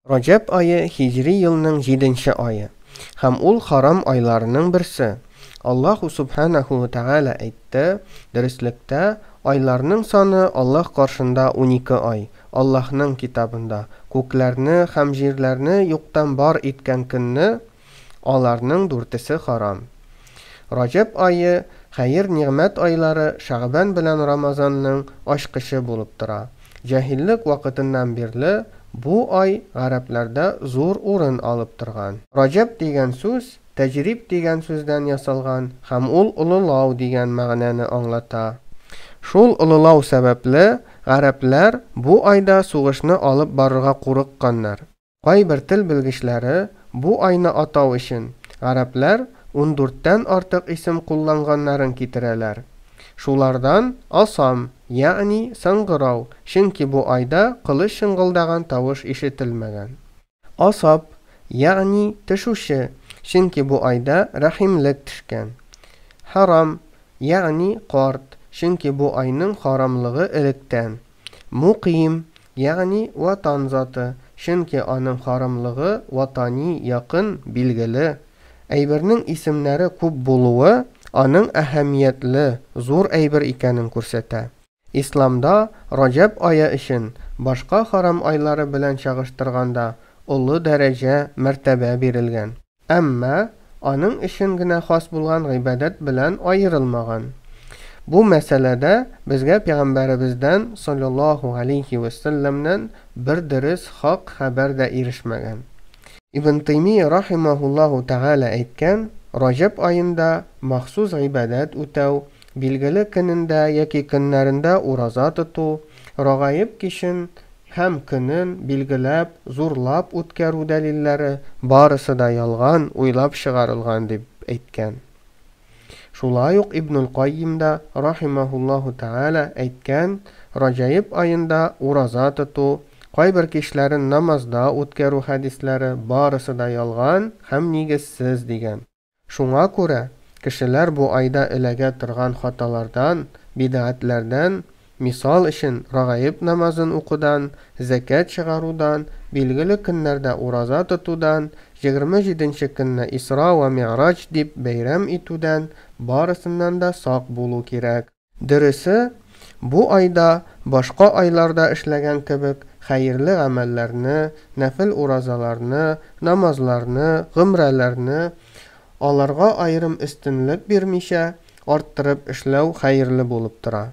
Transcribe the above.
Раҗәб ае һиҗри елның җиденче ае һәм ул харам айларының берсе. Аллаһу Субханәһу вә Тәгалә әйтте, Дөреслектә, айларның саны Аллаһ каршында 12 ай, Аллаһның китабында, күкләрне һәм җирләрне юктан бар иткән көнне, аларның дүртесе харам. Раҗәб ае хәер-нигъмәт айлары Шәгъбән белән Рамазанның ачкычы булып тора. Җаһиллек вакытыннан бирле бу ай гарәпләрдә зур урын алып торган. Раҗәб дигән сүз тәҗриб дигән сүздән ясалган һәм ул олылау дигән мәгънәне аңлата. Шул олылау сәбәпле, гарәпләр бу айда сугышны алып барырга курыкканнар. Кайбер тел белгечләре бу айны атау өчен гарәпләр ундүрттән артык исем кулланганнарын китерәләр. Шулардан Асам, ягъни сыңгырау, чөнки бу айда кылыч чыңгылдаган тавыш ишетелмәгән. Асап, ягъни төшүче, чөнки бу айда рәхимлек төшкән. Хәрам, ягъни карт, чөнки бу айның харамлыгы электән. Мукыйм, ягъни Ватан заты, чөнки аның харамлыгы ватани, якын, билгеле. Әйбернең исемнәре күп булуы аның әһәмиятле, зур әйбер икәнен күрсәтә. Исламда Раҗәб ае өчен, башка харам айлары белән чагыштырганда, олы дәрәҗә, мәртәбә бирелгән. Әмма аның өчен генә хас булган гыйбадәт белән аерылмаган. Бу мәсьәләдә безгә Пәйгамбәребездән, салләллаһу галәйһи вә сәлләмнән, бер дөрес, хак хәбәр дә ирешмәгән. Ибн Тәймия рахимаһуллаһу тәгалә әйткән, Раҗәб аенда махсус гыйбадәт үтәү, билгеле көнендә яки көннәрендә ураза тоту, Рагаиб кичен һәм көнен билгеләп, зурлап үткәрү дәлилләре барысы да ялган, уйлап чыгарылган, дип әйткән. Шулай ук Ибнул-Каййим да, рахимаһуллаһу тәгалә, әйткән, Раҗаиб аенда ураза тоту, кайбер кичләрен намазда үткәрү хәдисләре барысы да ялган һәм нигезсез, дигән. Шуңа күрә, кешеләр бу айда эләгә торган хаталардан, бидгатьләрдән, мисал өчен, рагаиб намазын укудан, зәкят чыгарудан, билгеле көннәрдә ураза тотудан, 27 нче көнне Исра вә Мигъраҗ дип бәйрәм итүдән, барысыннан да сак булу кирәк. Дөресе, бу айда, башка айларда эшләгән кебек, хәерле гамәлләрне, нәфел уразаларны, намазларны, гомрәләрне, аларга аерым өстенлек бирмичә, арттырып эшләү хәерле булып тора.